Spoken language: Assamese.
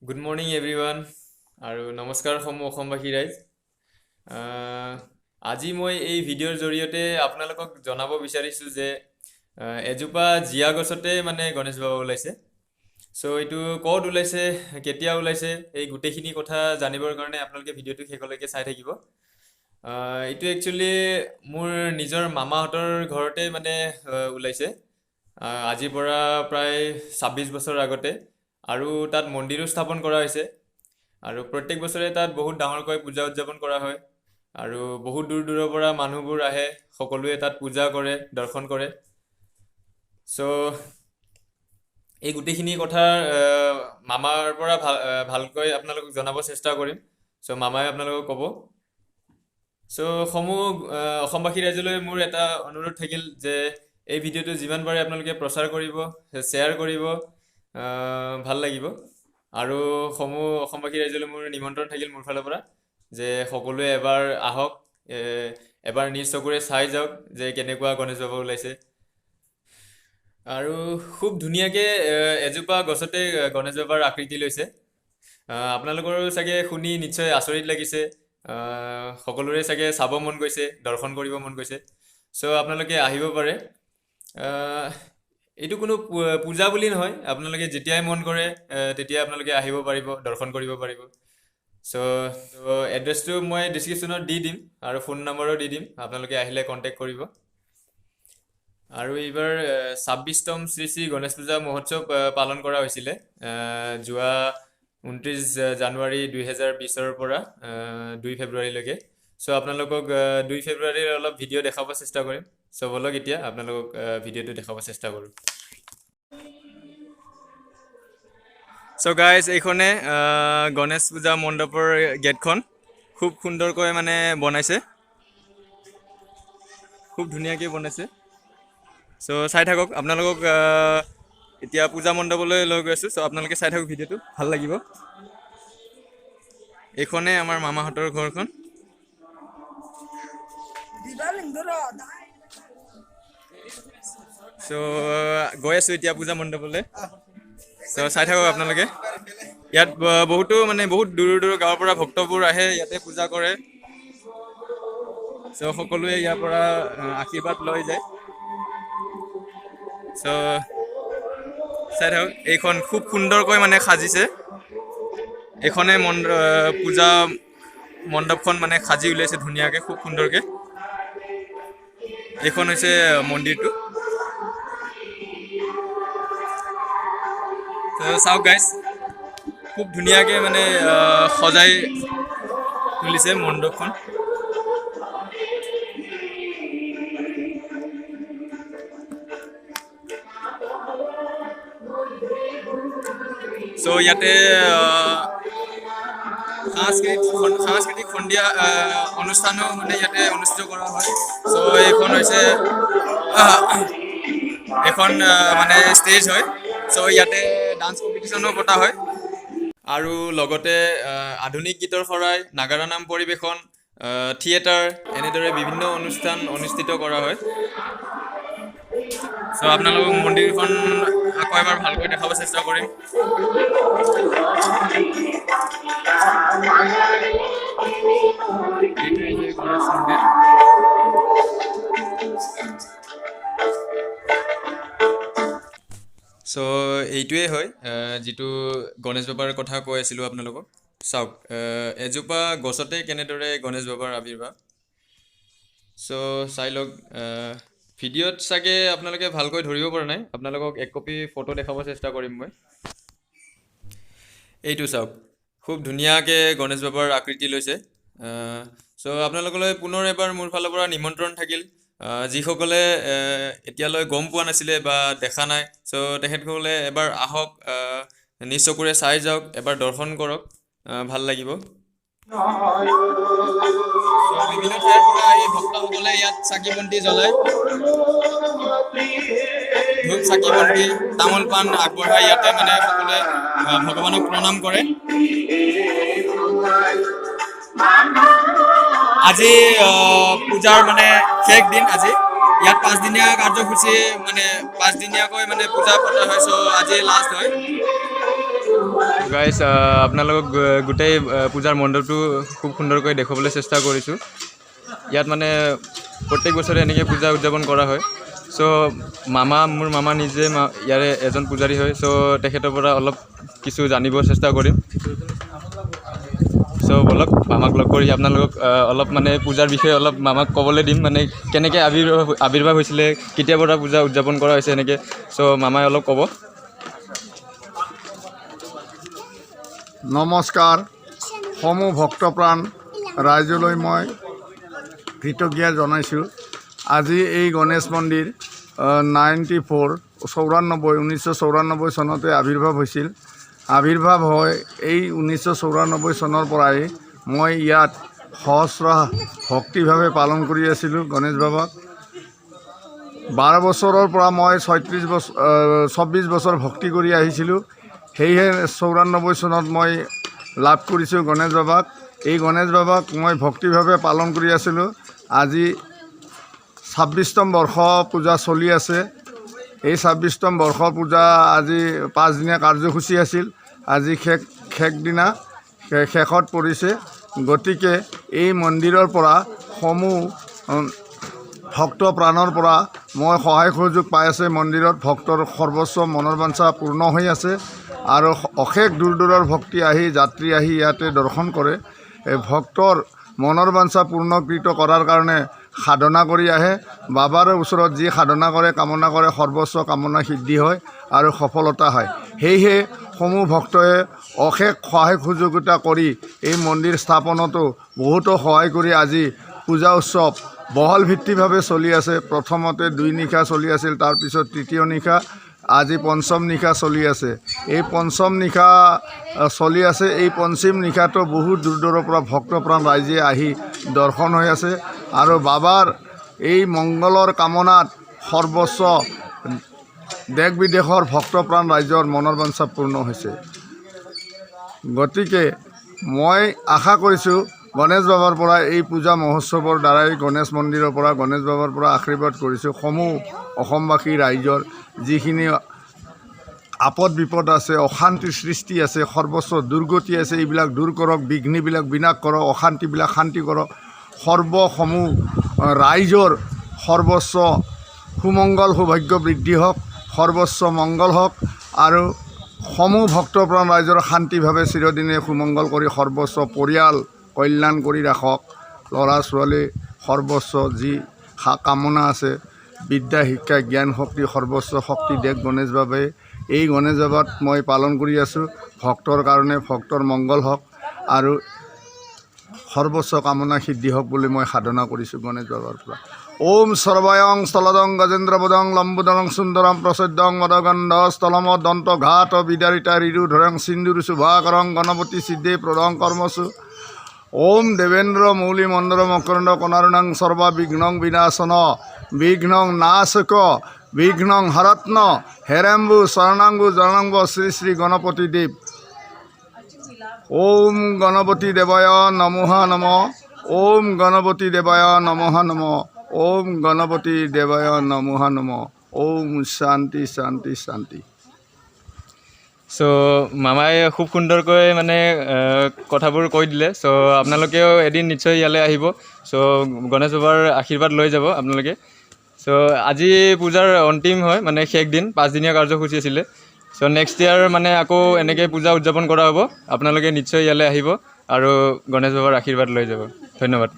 গুড মৰ্ণিং এভৰিৱান আৰু নমস্কাৰ সমূহ অসমবাসী ৰাইজ। আজি মই এই ভিডিঅ'ৰ জৰিয়তে আপোনালোকক জনাব বিচাৰিছোঁ যে এজোপা জীয়া গছতে মানে গণেশ বাবা ওলাইছে। চ' এইটো ক'ত ওলাইছে, কেতিয়া ওলাইছে, এই গোটেইখিনি কথা জানিবৰ কাৰণে আপোনালোকে ভিডিঅ'টো শেষলৈকে চাই থাকিব। এইটো একচুৱেলি মোৰ নিজৰ মামাহঁতৰ ঘৰতে মানে ওলাইছে আজিৰ পৰা প্ৰায় 26 বছৰ আগতে, আৰু তাত মন্দিৰো স্থাপন কৰা হৈছে আৰু প্ৰত্যেক বছৰে তাত বহুত ডাঙৰকৈ পূজা উদযাপন কৰা হয় আৰু বহুত দূৰ দূৰৰ পৰা মানুহবোৰ আহে, সকলোৱে তাত পূজা কৰে, দৰ্শন কৰে। চ' এই গোটেইখিনি কথা মামাৰ পৰা ভালকৈ আপোনালোকক জনাব চেষ্টা কৰিম। চ' মামাই আপোনালোকক ক'ব। চ' সমূহ অসমবাসী ৰাইজলৈ মোৰ এটা অনুৰোধ থাকিল যে এই ভিডিঅ'টো যিমান পাৰে আপোনালোকে প্ৰচাৰ কৰিব, শ্বেয়াৰ কৰিব, ভাল লাগিব। আৰু সমূহ অসমবাসী ৰাইজলৈ মোৰ নিমন্ত্ৰণ থাকিল মোৰ ফালৰ পৰা যে সকলোৱে এবাৰ আহক, এবাৰ নিজ চকুৰে চাই যাওক যে কেনেকুৱা গণেশ বাবা ওলাইছে। আৰু খুব ধুনীয়াকৈ এজোপা গছতে গণেশ বাবাৰ আকৃতি লৈছে। আপোনালোকৰো চাগে শুনি নিশ্চয় আচৰিত লাগিছে, সকলোৰে চাগে চাব মন গৈছে, দৰ্শন কৰিব মন গৈছে। চ' আপোনালোকে আহিব পাৰে। এইটো কোনো পূজা বুলি নহয়, আপোনালোকে যেতিয়াই মন কৰে তেতিয়াই আপোনালোকে আহিব পাৰিব, দৰ্শন কৰিব পাৰিব। চ' এড্ৰেছটো মই ডিছক্ৰিপশ্যনত দি দিম আৰু ফোন নম্বৰো দি দিম, আপোনালোকে আহিলে কণ্টেক্ট কৰিব। আৰু এইবাৰ 26তম শ্ৰী শ্ৰী গণেশ পূজা মহোৎসৱ পালন কৰা হৈছিলে যোৱা 29 জানুৱাৰী 2020ৰ পৰা 2 ফেব্ৰুৱাৰীলৈকে। চ' আপোনালোকক 2 ফেব্ৰুৱাৰীৰ অলপ ভিডিঅ' দেখাব চেষ্টা কৰিম। চ' ব'লক এতিয়া আপোনালোকক ভিডিঅ'টো দেখাব চেষ্টা কৰোঁ। চ' গাইজ, এইখনে গণেশ পূজা মণ্ডপৰ গেটখন খুব সুন্দৰকৈ মানে বনাইছে, খুব ধুনীয়াকৈ বনাইছে। চ' চাই থাকক, আপোনালোকক এতিয়া পূজা মণ্ডপলৈ লৈ গৈ আছোঁ। চ' আপোনালোকে চাই থাকক ভিডিঅ'টো, ভাল লাগিব। এইখনে আমাৰ মামাহঁতৰ ঘৰখন। চ' গৈ আছোঁ এতিয়া পূজা মণ্ডপলৈ। চ' চাই থাকক আপোনালোকে। ইয়াত বহুতো মানে বহুত দূৰ দূৰ গাঁৱৰ পৰা ভক্তবোৰ আহে, ইয়াতে পূজা কৰে। চ' সকলোৱে ইয়াৰ পৰা আশীৰ্বাদ লৈ যায়। চ' চাই থাকক, এইখন খুব সুন্দৰকৈ মানে সাজিছে। এইখনে পূজা মণ্ডপখন মানে সাজি উলিয়াইছে ধুনীয়াকৈ, খুব সুন্দৰকৈ। এইখন হৈছে মন্দিৰটো। চাওক গাইজ, খুব ধুনীয়াকৈ মানে সজাই তুলিছে মণ্ডপখন। চ' ইয়াতে সাংস্কৃতিক সন্ধিয়া অনুষ্ঠানো মানে ইয়াতে অনুষ্ঠিত কৰা হয়। চ' এইখন হৈছে এখন মানে ষ্টেজ হয়। চ' ইয়াতে ডান্স কম্পিটিশ্যনো পতা হয় আৰু লগতে আধুনিক গীতৰ শৰাই, নাগাৰা নাম পৰিৱেশন, থিয়েটাৰ, এনেদৰে বিভিন্ন অনুষ্ঠান অনুষ্ঠিত কৰা হয়। চ' আপোনালোকক মন্দিৰখন আকৌ এবাৰ ভালকৈ দেখাব চেষ্টা কৰিম। এইটোৱে যে গণেশ মন্দিৰ। চ' এইটোৱে হয় যিটো গণেশ বাবাৰ কথা কৈ আছিলোঁ আপোনালোকক। চাওক, এজোপা গছতে কেনেদৰে গণেশ বাবাৰ আৱিৰ্ভাৱ। চ' চাই লওক, ভিডিঅ'ত চাগে আপোনালোকে ভালকৈ ধৰিব পৰা নাই, আপোনালোকক এক কপি ফটো দেখাব চেষ্টা কৰিম মই। এইটো চাওক, খুব ধুনীয়াকৈ গণেশ বাবাৰ আকৃতি লৈছে। চ' আপোনালোকলৈ পুনৰ এবাৰ মোৰ ফালৰ পৰা নিমন্ত্ৰণ থাকিল। যিসকলে এতিয়ালৈ গম পোৱা নাছিলে বা দেখা নাই, চ' তেখেতসকলে এবাৰ আহক, নিজ চকুৰে চাই যাওক, এবাৰ দৰ্শন কৰক, ভাল লাগিব। বিভিন্ন ঠাইৰ পৰা আহি ভক্তসকলে ইয়াত চাকি বন্তি জ্বলায়, ধূপ চাকি বন্তি তামোল পাণ আগবঢ়াই ইয়াতে মানে সকলোৱে ভগৱানক প্ৰণাম কৰে। আজি পূজাৰ মানে শেষ দিন আজি। ইয়াত পাঁচদিনীয়া কাৰ্যসূচী মানে পাঁচদিনীয়াকৈ মানে পূজা পতা হয়। চ' আজি লাষ্ট হয়। গাইজ, আপোনালোকক গোটেই পূজাৰ মণ্ডপটো খুব সুন্দৰকৈ দেখুৱাবলৈ চেষ্টা কৰিছোঁ। ইয়াত মানে প্ৰত্যেক বছৰে এনেকৈ পূজা উদযাপন কৰা হয়। চ' মামা, মোৰ মামা নিজে ইয়াৰে এজন পূজাৰী হয়। চ' তেখেতৰ পৰা অলপ কিছু জানিব চেষ্টা কৰিম। চ' ব'লক, মামাক লগ কৰি আপোনালোকক অলপ মানে পূজাৰ বিষয়ে অলপ মামাক ক'বলৈ দিম, মানে কেনেকৈ আৱিৰ্ভাৱ হৈছিলে, কেতিয়াৰ পৰা পূজা উদযাপন কৰা হৈছে এনেকৈ। চ' মামাই অলপ ক'ব। নমস্কাৰ, সমূহ ভক্তপ্ৰাণ ৰাইজলৈ মই কৃতজ্ঞতা জনাইছোঁ। আজি এই গণেশ মন্দিৰ 94, 94, 1994 চনতে আৱিৰ্ভাৱ হৈছিল। আৱিৰ্ভাৱ হৈ এই 1994 চনৰ পৰাই মই ইয়াত সহস্ৰ ভক্তিভাৱে পালন কৰি আছিলোঁ গণেশ বাবাক। 12 বছৰৰ পৰা মই 36 বছৰ, 24 বছৰ ভক্তি কৰি আহিছিলোঁ। সেয়েহে 94 চনত মই লাভ কৰিছোঁ গণেশ বাবাক। এই গণেশ বাবাক মই ভক্তিভাৱে পালন কৰি আছিলোঁ। আজি 26তম বৰ্ষ পূজা চলি আছে। এই 26তম বৰ্ষ পূজা আজি 5দিনীয়া কাৰ্যসূচী আছিল। আজি শেষ দিনা শেষত পৰিছে। গতিকে এই মন্দিৰৰ পৰা সমূহ ভক্ত প্ৰাণৰ পৰা মই সহায় সহযোগ পাই আছে। মন্দিৰত ভক্তৰ সৰ্বস্ব মনৰ বাঞ্ছা পূৰ্ণ হৈ আছে আৰু অশেষ দূৰ দূৰৰ ভক্তি আহি, যাত্ৰী আহি ইয়াতে দৰ্শন কৰে। এই ভক্তৰ মনৰ বাঞ্ছা পূৰ্ণকৃত কৰাৰ কাৰণে সাধনা কৰি আহে। বাবাৰ ওচৰত যি সাধনা কৰে, কামনা কৰে, সৰ্বস্ব কামনা সিদ্ধি হয় আৰু সফলতা হয়। সেয়েহে সমূহ ভক্তই অশেষ সহায় সহযোগিতা কৰি এই মন্দিৰ স্থাপনতো বহুতো সহায় কৰি আজি পূজা উৎসৱ বহল ভিত্তিভাৱে চলি আছে। প্ৰথমতে 2 নিশা চলি আছিল, তাৰপিছত তৃতীয় নিশা, আজি পঞ্চম নিশা চলি আছে। এই পঞ্চম নিশা চলি আছে। এই পঞ্চম নিশাটো বহুত দূৰ দূৰৰ পৰা ভক্তপ্ৰাণ ৰাইজে আহি দৰ্শন হৈ আছে আৰু বাবাৰ এই মংগলৰ কামনাত সৰ্বস্ব দেশ বিদেশৰ ভক্তপ্ৰাণ ৰাইজৰ মনৰ বাঞ্ছা পূৰ্ণ হৈছে। গতিকে মই আশা কৰিছোঁ গণেশ বাবাৰ পৰা এই পূজা মহোৎসৱৰ দ্বাৰাই গণেশ মন্দিৰৰ পৰা গণেশ বাবাৰ পৰা আশীৰ্বাদ কৰিছোঁ, সমূহ অসমবাসী ৰাইজৰ যিখিনি আপদ বিপদ আছে, অশান্তিৰ সৃষ্টি আছে, সৰ্বস্ব দুৰ্গতি আছে, এইবিলাক দূৰ কৰক, বিঘ্নিবিলাক বিনাশ কৰক, অশান্তিবিলাক শান্তি কৰক। সৰ্বসমূহ ৰাইজৰ সৰ্বস্ব সুমংগল সৌভাগ্য বৃদ্ধি হওক, সৰ্বস্ব মংগল হওক আৰু সমূহ ভক্তপ্ৰাণ ৰাইজৰ শান্তিভাৱে চিৰদিনে সুমংগল কৰি সৰ্বস্ব পৰিয়াল কল্যাণ কৰি ৰাখক। ল'ৰা ছোৱালী সৰ্বস্ব যি কামনা আছে, বিদ্যা শিক্ষা জ্ঞান শক্তি সৰ্বস্ব শক্তি দেশ গণেশ বাবাই। এই গণেশ বাবাত মই পালন কৰি আছোঁ ভক্তৰ কাৰণে, ভক্তৰ মংগল হওক আৰু সৰ্বস্ব কামনা সিদ্ধি হওক বুলি মই সাধনা কৰিছোঁ গণেশ বাবাৰ পৰা। ওম সৰ্বায়ং স্থলদং গজেন্দ্ৰপদং লম্বোদৰং সুন্দৰম প্ৰসদ্যং মদগন্ধ স্থলম দন্ত ঘাত বিদাৰিতা ৰিৰুধৰং সিন্দুৰ শুভাকৰং গণপতি সিদ্ধি প্ৰদং কৰ্মসু। ওম দেৱেন্দ্ৰ মৌলি মন্দৰ মকৰণ্ড কণাৰুণাং সৰ্ব বিঘ্নং বিনাশন বিঘ্নং নাশক বিঘ্নং হৰত্ন হেৰম্বু শৰণাংগু জৰণাংগ শ্ৰী শ্ৰী গণপতি দেৱ। ওম গণপতি দেৱায় নমঃ নম। ওম গণপতি দেৱায় নমঃ নম। ওম গণপতি দেৱায় নমঃ নম। ওম শান্তি শান্তি শান্তি। চ' মামাই খুব সুন্দৰকৈ মানে কথাবোৰ কৈ দিলে। চ' আপোনালোকেও এদিন নিশ্চয় ইয়ালৈ আহিব। চ' গণেশ বাবাৰ আশীৰ্বাদ লৈ যাব আপোনালোকে। চ' আজি পূজাৰ অন্তিম হয়, মানে শেষ দিন, 5দিনীয়া কাৰ্যসূচী আছিলে। চ' নেক্সট ইয়াৰ মানে আকৌ এনেকৈ পূজা উদযাপন কৰা হ'ব। আপোনালোকে নিশ্চয় ইয়ালৈ আহিব আৰু গণেশ বাবাৰ আশীৰ্বাদ লৈ যাব। ধন্যবাদ।